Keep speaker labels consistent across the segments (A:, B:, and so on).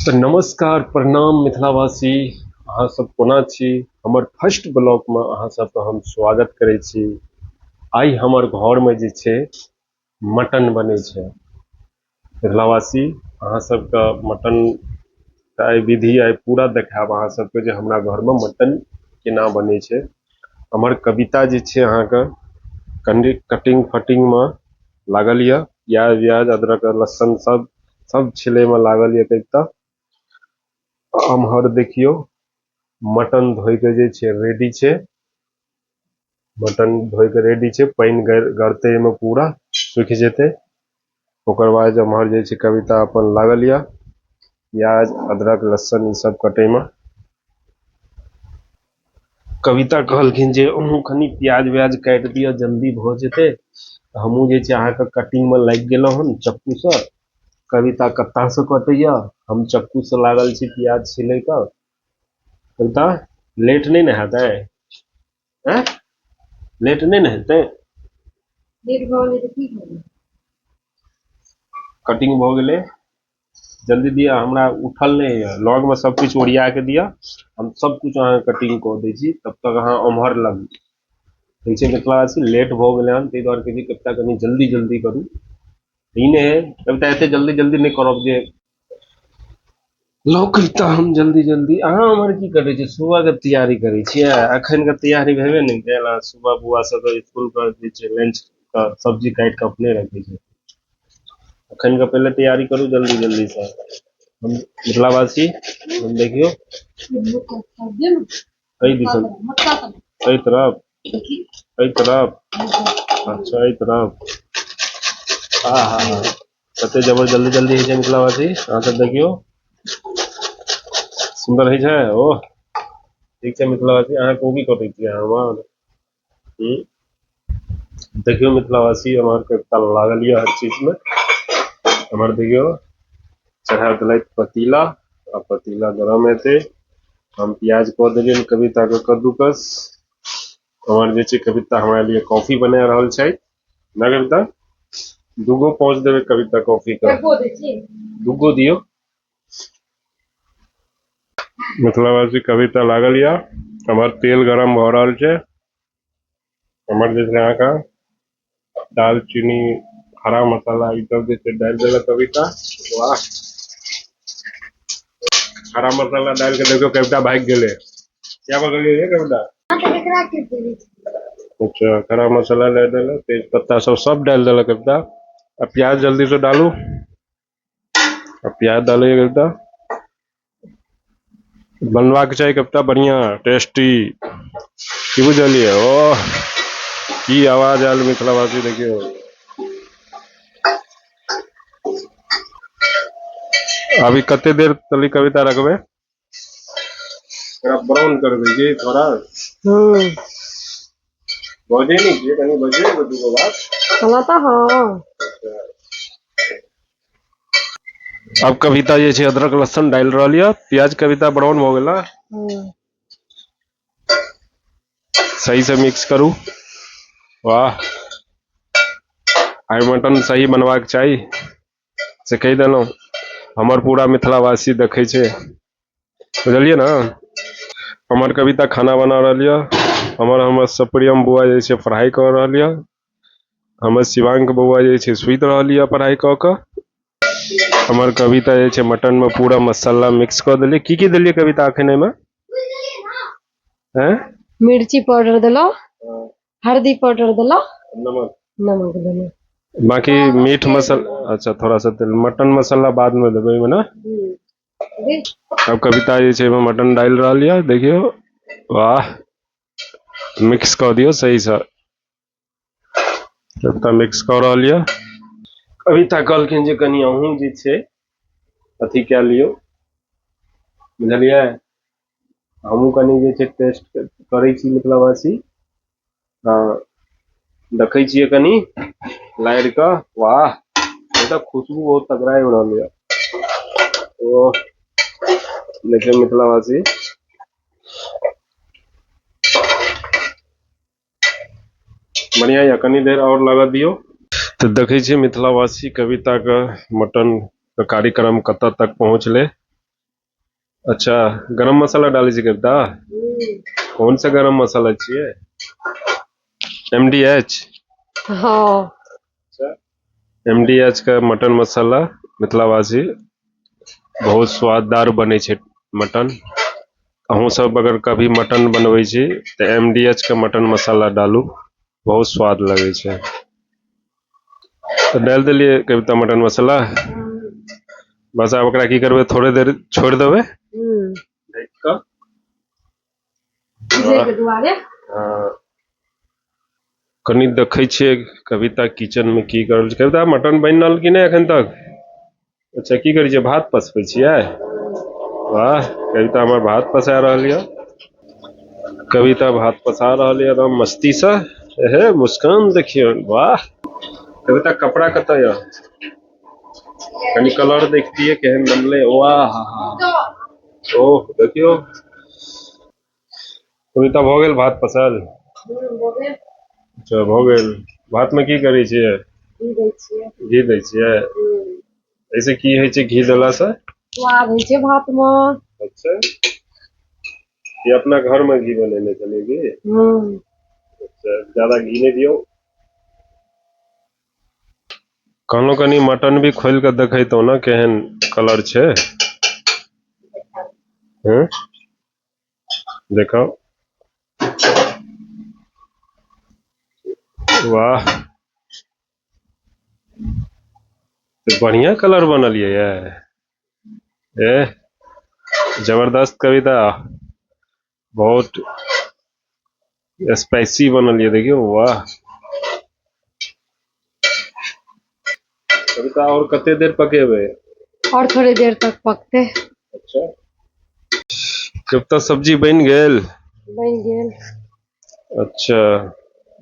A: तऽ नमस्कार प्रणाम मिथिलावासी, अहाँ सब कोना छी? हमर फर्स्ट ब्लॉग में अहाँ सबके हम स्वागत करै छी। आइ हमर घर में जे छै मटन बनै छै। मिथिलावासी, अहाँ सबके मटन के आइ विधि आइ पूरा देखायब अहाँ सबके जे हमरा घर में मटन केना बनै छै। हमर कविता जे छै अहाँके कनि कटिंग फटिंग में लागल यऽ, प्याज व्याज अदरक लहसुन सब सब छिलै में लागल यऽ कविता। एम्हर देखियौ मटन धोइ के जे छै रेडी छै, मटन धोइ के रेडी छै, पानि गरतै एहिमे पूरा सुखि जेतै। ओकर बाद एम्हर जे छै कविता अपन लागल यऽ प्याज अदरक लहसुन ई सब कटै में। कविता कहलखिन जे अहूँ कनि प्याज व्याज काटि दिअ, जल्दी भऽ जेतै। तऽ हमहूँ जे छै अहाँके कटिंग में लागि गेलहुँ हन चक्कूसँ। कविता कत्तासँ कटैया, हम चक्कूसँ लागल छी प्याज छिलैके। कविता लेट नहि ने हेतै? आँय, लेट नहि ने हेतै?
B: लेट भऽ गेलै तऽ की भेलै?
A: कटिंग भऽ गेलै, जल्दी दिअ, हमरा उठल नहि होइए। लगमे सब किछु ओरिया कऽ दिअ, हम सब किछु अहाँके कटिंग कऽ दै छी, तब तक अहाँ ओम्हर लगू। ठीक छै मिथिलावासी, लेट भऽ गेलै हन, ताहि दुआरे कहै छी कविता कनि जल्दी जल्दी करू। ई नहि है कविता, एते जल्दी जल्दी नहि करब जे लौ कविता हम जल्दी जल्दी। अहाँ उम्हर की करै छियै? सुबह के तैयारी करै छियै? अखन के तैयारी भेबे नहि कयल। अहाँ सुबह बौआ सबके स्कुल के जे छै लंच के सब्जी काटि कऽ अपने रखै छै। अखन के पहिले तैयारी करू जल्दी जल्दी से। हम मिथिलावासी, हम देखियौ एहि दिसन, एहि तरफ, एहि तरफ, अच्छा एहि तरफ। आ हा हा, कते जबर जल्दी जल्दी होइ छै मिथिलावासी। अहाँ सब देखियौ सुन्दर होइ छै। ओह ठीक छै मिथिलावासी, अहाँ कोबी कटै छियै हमर। देखियौ मिथिलावासी, हमर कविता लागल यऽ हर चीज में। हमर देखियौ चढ़ा देलथि पतीला, आ पतीला गरम हेतै। हम प्याज कऽ देलियनि कविता के कद्दूकस। हमर जे छै कविता हमरा लिए कॉफी बना रहल छथि ना कविता? दूगो पहुँच देबै कविता कॉफी के, दूगो दियौ। मिथिलावासी, कविता लागल यऽ, हमर तेल गरम भऽ रहल छै। हमर जे छै अहाँके दालचीनी खड़ा मसाला ई सब जे छै डालि देलक कविता। वाह, खड़ा मसाला डालि के देखियौ कविता भागि गेलै। क्या बगलियै कविता? अच्छा, खड़ा मसाला डालि देलक, तेज पत्ता सब सब डालि देलक कविता। आ प्याज जल्दी से डालू, आ प्याज डालैया कविता। बनबाक चाही कविता बढ़िया टेस्टी, की बुझलियै? ओह की आवाज आयल मिथिलावासी, देखियौ। अभी कते देर तली कविता रखबै? एकरा ब्राउन करबै की थोड़ा? बजै नहि छियै, कनि बजियौ दूगो बात।
B: हँ तऽ हँ।
A: अब कविता जे छै अदरक लहसुन डालि रहल यऽ। प्याज कविता ब्राउन भऽ गेल। सही से मिक्स करू। वाह, आइ मटन सही बनबाक चाही, से कहि देलहुँ। हमर पूरा मिथिलावासी देखै छै, बुझलियै ने? हमर कविता खाना बना रहल यऽ। हमर हमर सप्रियम बौआ जे छै पढ़ाइ कऽ रहल यऽ। हमर शिवांक बौआ जे छै सुति रहल यऽ पढ़ाइ कऽ कऽ। हमर कविता जे छै मटन में पूरा मसाला मिक्स कऽ देलियै। की की देलियै कविता अखन एहिमे? हैं?
B: मिर्ची पाउडर देलहुँ, हल्दी पाउडर देलहुँ,
A: नमक,
B: नमक देलहुँ,
A: बाकी मीट मसाला। अच्छा, थोड़ा सा तेल, मटन मसाला बाद में देबै एहिमे ने? अब कविता जे छै एहिमे मटन डालि रहल यऽ, देखियौ। वाह, मिक्स कऽ दियौ सहीसँ। कविता मिक्स कऽ रहल यऽ। कविता कहलखिन जे कनि अहूँ जे छै अथी कए लियौ, बुझलियै? हमहूँ कनि जे छै टेस्ट करै छी मिथिलावासी। हँ, देखै छियै कनि लारि कऽ। वाह, तऽ खुशबू बहुत तगड़ा आबि रहल यऽ। ओ देखियौ मिथिलावासी, बढ़िया यऽ, कनि देर आओर लगऽ दियौ। तऽ देखै छियै मिथिलावासी, कविताके मटन के कार्यक्रम कतऽ तक पहुँचलै। अच्छा, गरम मसाला डालै छी कविता? कोन सा गरम मसाला छियै? MDH?
B: हाँ।
A: अच्छा, MDH के मटन मसाला मिथिलावासी बहुत स्वाददार बनै छै मटन। अहूँ सब अगर कभी मटन बनबै छी तऽ MDH के मटन मसाला डालू, बहुत स्वाद लगै छै। तऽ डालि देलियै कविता मटन मसाला। बस आब ओकरा की करबै, थोड़े देर छोड़ि देबै ढकि कऽ।
B: सिझैके दुआरे।
A: कनि देखै छियै कविता किचन में की कर रहल छै। कविता, मटन बनि रहल कि नहि एखन तक? अच्छा, की करै छियै? भात पसबै छियै? वाह, कविता हमर भात पसा रहल यऽ। कविता भात पसा रहल यऽ एकदम मस्ती से। एहे मुस्कान देखियौ, वाह। कविता, कपड़ा कतऽ यऽ? कनि कलर देखतियै केहन बनलै। वाह, ओह देखियौ कविता, भऽ गेल भात पसल? अच्छा, भऽ गेल। भात में की करै छियै?
B: घी दै छियै।
A: घी दै छियै? ऐसे की होइ छै घी देला से?
B: स्वाद होइ छै भात में।
A: अच्छा, ये अपना घर में घी बनेने छलियै की? अच्छा, ज्यादा घी नहि दियौ। कहलहुँ कनि मटन भी खोलि कऽ देखैतहुँ ने केहन कलर छै। हँ, देखाउ। वाह, तऽ बढ़िया कलर बनल ये। ए जबरदस्त कविता, बहुत स्पाइसी बनल ये, देखियौ। वाह कविता, और कते देर पकेबै?
B: और थोड़े देर तक पकते।
A: अच्छा कविता, सब्जी बनि गेल?
B: बनि गेल।
A: अच्छा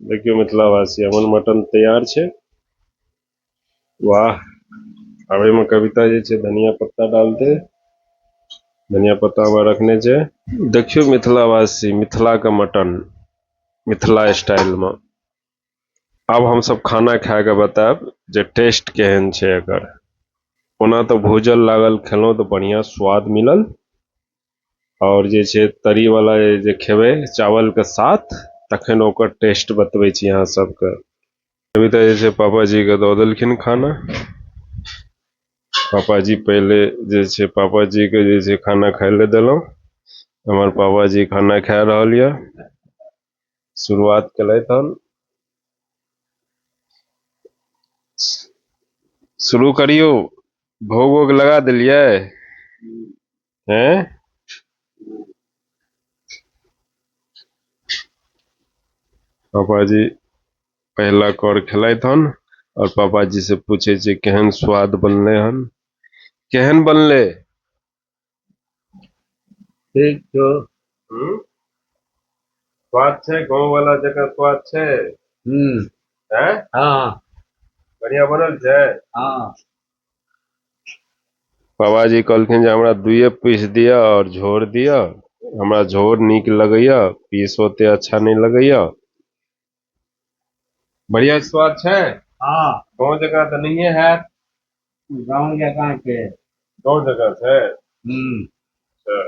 A: देखियौ मिथिलावासी, हमर मटन तैयार छै। वाह, आब एहिमे कविता जे छै धनिया पत्ता डालतै। धनिया पत्ता हमरा रखने छै। देखियौ मिथिलावासी, मिथिला के मटन मिथिला स्टाइल में। आब हम सब खाना खा के बतायब जे टेस्ट केहन छै एकर। ओना तऽ भूजल लागल खेलहुँ तऽ बढ़िया स्वाद मिलल, और जे छै तरी वाला जे खेबै चावल के साथ, तखन ओकर टेस्ट बतबै छी अहाँ सबके। कविता जे छै पापा जी के दऽ देलखिन खाना। पापा जी पहिले जे छै पापा जी के जे छै खाना खाय ले देलहुँ। हमर पापा जी खाना खा रहल यऽ, शुरुआत केलथि हन। शुरू करियौ, भोग वोग लगा देलियै? हैं, पापा जी पहला कौर खेलथि हन और पापा जी से पूछे छी केहन स्वाद बनले हन, केहन बनले?
C: ठीक छौ।
A: स्वाद छै गाँव वाला जकाँ स्वाद छै? हैं?
C: हाँ।
A: बढ़िया बनल छै?
C: हाँ।
A: बाबा जी कहलखिन जे हमरा 2 पीस दिअ और झोर दिअ, हमरा झोर नीक लगैया, पीस ओते अच्छा नहीं लगैया। बढ़िया स्वाद छै?
C: हाँ।
A: गाँव जकाँ तऽ नहिये हैत?
C: गाँव जकाँ छै।
A: गाँव जकाँ छै? अच्छा।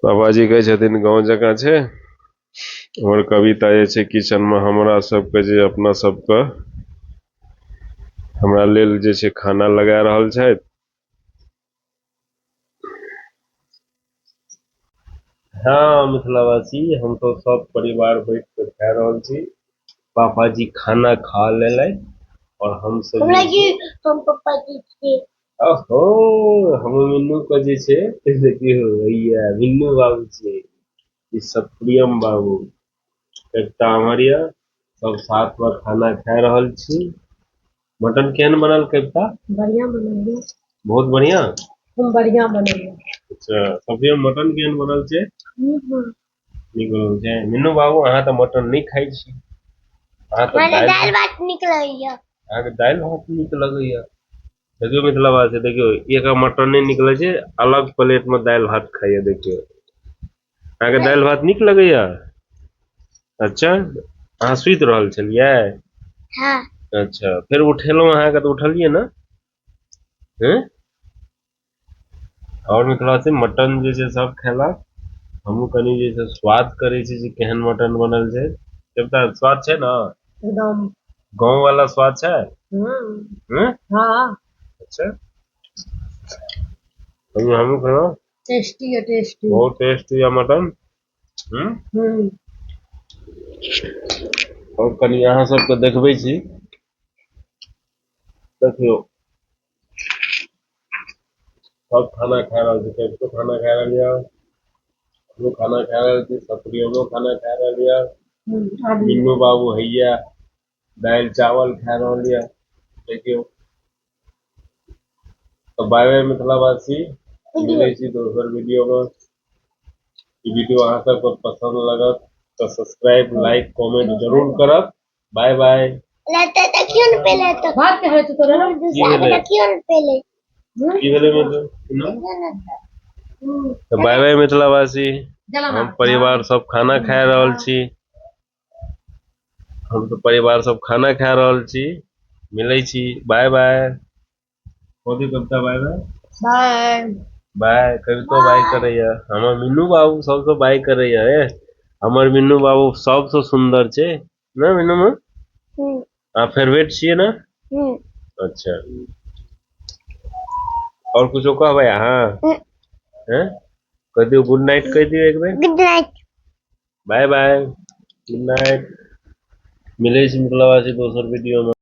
A: बाबा जी कहै छथिन गाँव जकाँ छै। हमर कविता जे छै किचन में हमरा सबके जे अपना सबके हमरा लेल जे छै खाना लगा रहल छथि। हाँ मिथिलावासी, हम तो सब परिवार बैठ के खा रहल छी। पापा जी खाना खा लेलै और हम सब
D: हमरा जी, हम पापा जी छी।
A: ओहो, हम मिन्नू के जे छै देखियौ भैया, मिन्नू बाबू छियै, ई सब प्रियम बाबू, एकटा हमर यऽ, सब साथ में खाना खा रहल छी। मटन केहन बनल कविता?
B: बढ़िया बनल।
A: बहुत बढ़िया?
B: हम बढ़िया बनल।
A: अच्छा, सब्जी में मटन केहन बनल छै? नीक बनल छै। मिन्नू बाबू, अहाँ तऽ मटन नहि खाइ छी। अहाँ तऽ
D: हमरा
A: दालि
D: दालि भात नीक लगैया।
A: अहाँके दालि भात नीक लगैया। देखियौ मिथिलावासी, देखियौ एक मटन नहि नीक लगै छै, अलग प्लेट में दालि भात खाइया। देखियौ अहाँके दालि भात नीक लगैया? अच्छा, अहाँ सुति रहल छलियै?
D: हाँ।
A: अच्छा, फेर उठेलहुँ अहाँके तऽ उठलियै ने? हैं? आओर मिथिला से मटन जे छै सब खेलक। हमहूँ कनि जे छै स्वाद करै छी जे केहन मटन बनल छै। देवता स्वाद छै ने?
B: एकदम।
A: गाँव वाला स्वाद छै?
B: हम्म।
A: हम्म?
B: हाँ।
A: अच्छा, हमहूँ खेलहुँ।
B: टेस्टी है, टेस्टी।
A: बहुत टेस्टी है मटन। हम्म?
B: हम्म।
A: आओर कनि अहाँ सबके देखबै छी, देखियौ सब खाना खा रहल छै। कवितो खाना खा रहल यऽ, हमहूँ खाना खा रहल छी, सप्रियमो खाना खा रहल यऽ, मिन्नू बाबू हैया दालि चावल खा रहल यऽ। देखियौ, तऽ बाय बाय मिथिलावासी, मिलै छी दोसर वीडियो में। ई वीडियो अहाँ सबके पसंद लगत तऽ सब्सक्राइब, लाइक, कमेंट जरूर करब। Bye bye.
D: लेते देखियो ने पहले तो।
B: भात के होइ छै तोरा?
A: की भेलै?
D: देखियो ने पहले।
A: की भेलै मतलब? तऽ बाय बाय मिथिलावासी, हम परिवार सब खाना खा रहल छी। हम तऽ परिवार सब खाना खा रहल छी। मिलै छी, बाय बाय। कथी कविता? Bye bye.
B: Bye
A: by. कवितो बाय करैया। हमर मिन्नू बाबू सबसँ बाय करैया। ए हमर मिन्नू बाबू सबसँ सुन्दर छै ने मिन्नू? अहाँ फेवरेट छियै ने? अच्छा, आओर कुछो कहबै अहाँ? हैं, कहि दियौ, गुड नाइट कहि दियौ एक बेर।
D: Good night.
A: Bye bye, good night. मिलै छी मिथिलावासी दोसर वीडियो में।